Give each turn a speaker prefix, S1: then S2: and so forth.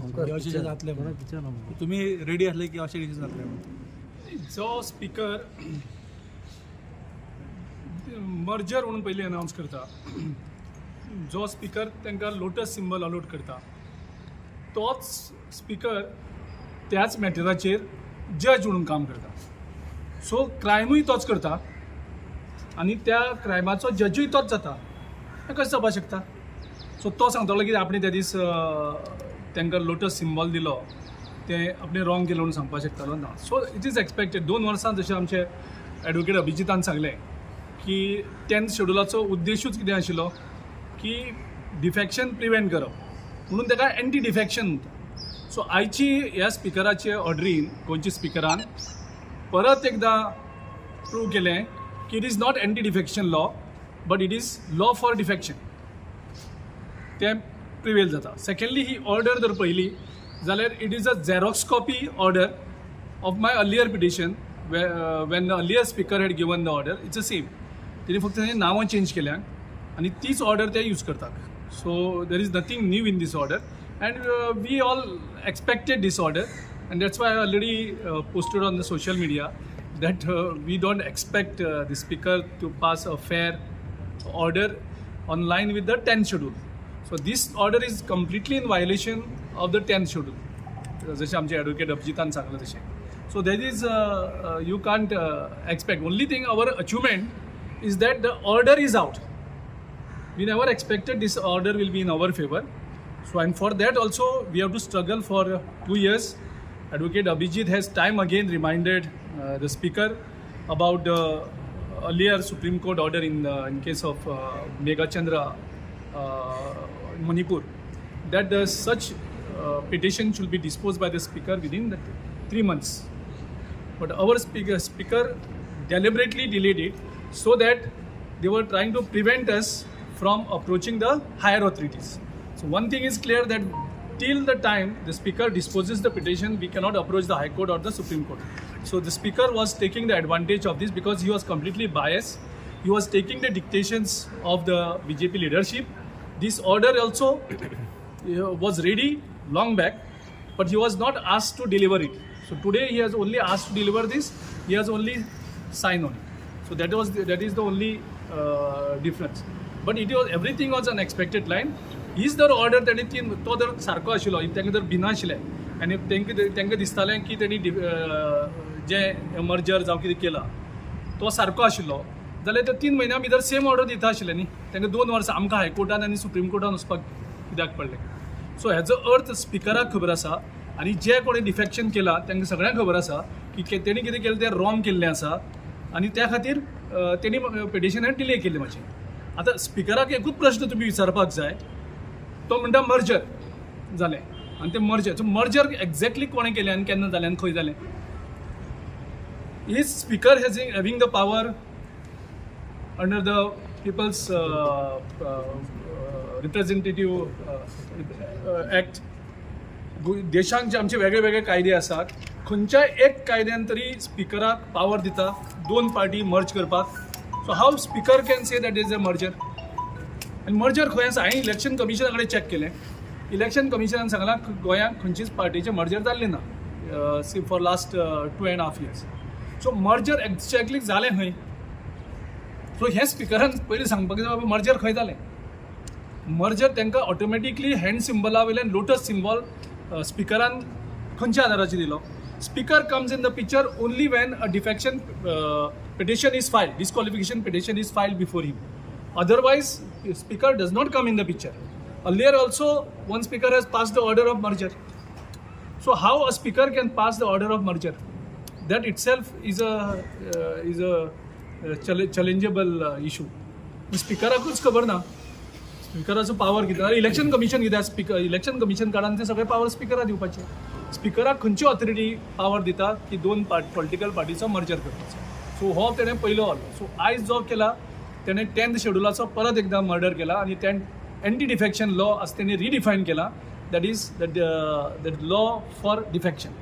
S1: की अशें जातलें म्हणून. तुमी रेडी आसले की अशें कितें जातलें म्हणून?
S2: जो स्पिकर मर्जर म्हणून पयलीं अनावन्स करता, जो स्पिकर तांकां लोटस सिंबल अलॉट करता, तोच स्पिकर त्याच मॅटराचेर जज म्हणून काम करता. सो क्रायमूय तोच करता आनी त्या क्रायमाचो जजूय तोच जाता, हें कशें जावपाक शकता? सो तो सांगतालो की आपणें त्या दीस तांकां लोटस सिंबॉल दिलो, तें आपणें रॉंग केलें म्हणून सांगपाक शकतालो ना. So it is expected. 2 वर्सां जशें आमचे एडवोकेट अभिजितान सांगलें की 10th शेड्युलाचो उद्देशूच कितें आशिल्लो की डिफॅक्शन प्रिवेंट करप, म्हणून ताका एंटी डिफॅक्शन म्हणटा. सो आयची ह्या स्पिकराचे ऑर्डरीन गोंयच्या स्पिकरान परत एकदां प्रूव केलें की it is not anti defection law, but it is law for defection. तें प्रिवेल जाता. सेकंडली, ही ऑर्डर जर पळयली जाल्यार it is a xerox copy order of my earlier petition when the earlier speaker had given the order. It's a same. तेणी फक्त तेणी नांवां change केल्या आनी तीच ऑर्डर ते यूज करतात. So there is nothing new in this order and we all expected this order, and that's why I already posted on the social media that we don't expect the speaker to pass a fair order on line with the 10th schedule. So this order is completely in violation of the 10th schedule. जशें आमचे advocate अभिजितान सांगलें तशें. So that is you can't expect. Only thing, our achievement is that the order is out. We never expected this order will be in our favor. So, and for that also, we have to struggle for 2 years. Advocate Abhijit has time again reminded the speaker about the earlier Supreme Court order in case of Meghachandra Manipur, that the such petition should be disposed by the speaker within the 3 months. But our speaker deliberately delayed it so that they were trying to prevent us from approaching the higher authorities. So one thing is clear, that till the time the speaker disposes the petition, we cannot approach the High Court or the Supreme Court. So the speaker was taking the advantage of this because he was completely biased. He was taking the dictations of the BJP leadership. This order also was ready long back, but he was not asked to deliver it. So today he has only asked to deliver this. He has only signed on it. So that is the only difference. But it was everything was an expected line. हीच जर order तेणी तीन तो जर सारको आशिल्लो, तांकां जर भिनाशिल्लें आनी तांकां दिसतालें की तेणी जे मर्जर जावं कितें केलां तो सारको आशिल्लो जाल्यार ते 3 म्हयन्या भितर सेम ऑर्डर दिता आशिल्ले न्ही. तांकां 2 वर्सां आमकां हायकोर्टान आनी सुप्रीम कोर्टान वचपाक कित्याक पडलें? सो हेजो अर्थ स्पिकराक खबर आसा आनी जे कोणी डिफेक्शन केलां तांकां सगळ्यांक खबर आसा की तेणी कितें केलें तें रॉंग केल्लें आसा आनी त्या खातीर तेणी पिटिशनान डिले केल्ली मातशी. आतां स्पिकराक एकूच प्रश्न तुमी विचारपाक जाय. तो म्हणटा मर्जर जालें आनी तें मर्जर, सो मर्जर एक्झॅक्टली कोणें केलें आनी केन्ना जालें आनी खंय जालें? Is speaker has having the power under the People's Representative Act? देशांत जे आमचे वेगळे वेगळे कायदे आसात, खंयच्याय एक कायद्यान तरी स्पिकराक पावर दिता दोन पार्टी मर्ज करपाक? So how speaker can say that is a merger? आनी मर्जर खंय आसा? हांवें इलेक्शन कमिशना कडेन चॅक केलें. इलेक्शन कमिशनान सांगलां, गोंयांत खंयचीच पार्टीचें मर्जर जाल्लें ना for last 2.5 years. So merger exactly जालें खंय? सो हें स्पिकरान पयलीं सांगपाक जाय, बाबा, मर्जर खंय जालें? मर्जर तांकां ऑटोमॅटिकली हँड सिम्बला वयल्यान लोटस सिम्बॉल स्पिकरान खंयच्या आदाराचेर दिलो? Speaker comes in the picture only when a defection petition is filed, disqualification petition is filed before him. Otherwise, speaker does not come in the picture. Earlier also, one speaker has passed the order of merger. So how a speaker can pass the order of merger? That itself is a challengeable issue. स्पिकराकूच खबर ना स्पिकराचो power कितें. Election commission कितें? Speaker election commission काडून ते सगळे power स्पिकराक दिवपाचे. स्पिकराक खंयची authority power दिता की दोन पार्ट पॉलिटिकल पार्टीचो मर्जर करपाचो? सो हो तेणें पयलो हल्लो. सो आयज जो केला, तेणें 10th शेड्युलाचो परत एकदां मर्डर केला आनी तें एंटी डिफेक्शन लॉ आसा तेणी रिडिफायन केला, that is that law for defection.